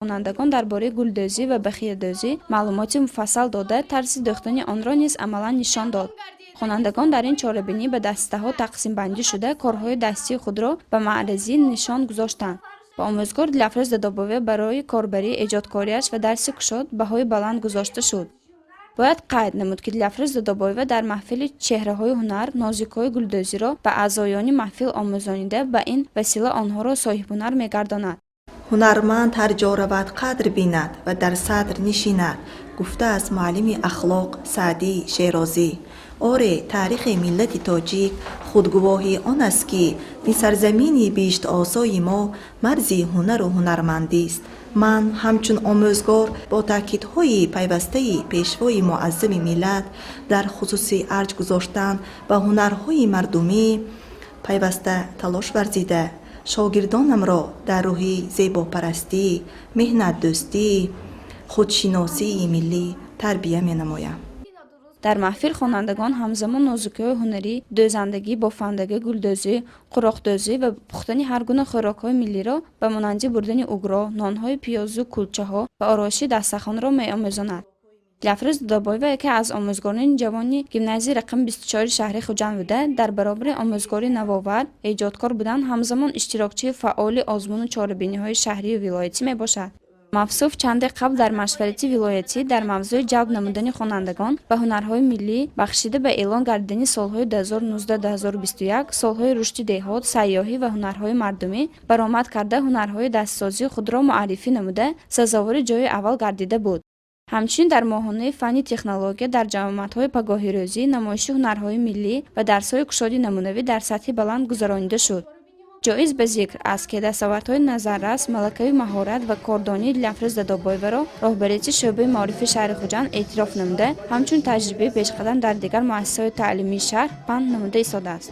Хонандагон дар бораи гулдӯзӣ ва бахиядӯзӣ маълумоти муфассал дода, тарзи дӯхтани онро низ амалан нишон дод. Хонандагон дар ин чорабинӣ ба дастаҳо тақсимбандӣ шуда, корҳои дастии худро ба маъризӣ нишон гузоштанд. Ба омӯзгор Дилафрӯз Дадобоева барои корбарии эҷодкориаш ва дарси кушод баҳои баланд гузошта шуд. Бояд қайд намуд, ки Дилафрӯз Дадобоева дар маҳфили чеҳраҳои ҳунар нозикиҳои гулдӯзиро ба аъзоёни маҳфил омӯзонида, ба ин васила онҳоро соҳибҳунар мегардонад. «Ҳунарманд ҳар ҷо равад, қадр бинад ва дар садр нишинад», гуфтааст муаллими ахлоқ Саъдии Шерозӣ. Оре, таърихи миллати тоҷик худгувоҳи он аст, ки ин сарзамини биҳиштосои мо марзи ҳунару ҳунармандист. Ман ҳамчун омӯзгор бо таъкидҳои пайвастаи Пешвои муаззами миллат дар хусуси арҷ гузоштан ба ҳунарҳои мардумӣ пайваста талош варзида, шогирдонамро дар рӯҳи зебопарастӣ, меҳнатдӯстӣ, худшиносии миллӣ тарбия менамоям. Дар маҳфил хонандагон ҳамзамон нозукиҳои ҳунарӣ дӯзандагӣ, бофандагӣ, гулдӯзӣ, қуроқдӯзӣ ва пухтани ҳар гуна хӯрокҳои миллиро ба монанди бурдани угро, нонҳои пиёзу кулчаҳо ва ороиши дастархонро меомӯзонад. Дилафрӯз Додобоева яке аз омӯзгорони ҷавони гимназияи рақами 24-и шаҳри Хуҷанд буда, дар баробари омӯзгори навовар, эҷодкор будан, ҳамзамон иштирокчии фаъоли озмуну чорабиниҳои шаҳрию вилоятӣ мебошад. Мавсуф чанде қабл дар машварати вилоятӣ дар мавзӯи ҷалб намудани хонандагон ба ҳунарҳои миллӣ, бахшида ба эълон гардидани солҳои 2019-2021 солҳои рушди деҳот, сайёҳӣ ва ҳунарҳои мардумӣ баромад карда, ҳунарҳои дастсозии худро муаррифӣ намуда, сазовори ҷои аввал гардида буд. Ҳамчунин дар моҳонаи фанни технология дар ҷамоатҳои пагоҳирӯзӣ намоиши ҳунарҳои миллӣ ва дарсҳои кушоди намунавӣ дар сатҳи баланд гузаронида шуд. Ҷоиз ба зикр аст, ки дастовардҳои назаррас, малакаю маҳорат ва кордонии Дилафрӯз Дадобоеваро роҳбарияти шӯъбаи маорифи шаҳри Хуҷанд эътироф намуда, ҳамчун таҷрибаи пешқадам дар дигар муассисаҳои таълимии шаҳр паҳн намуда истодааст.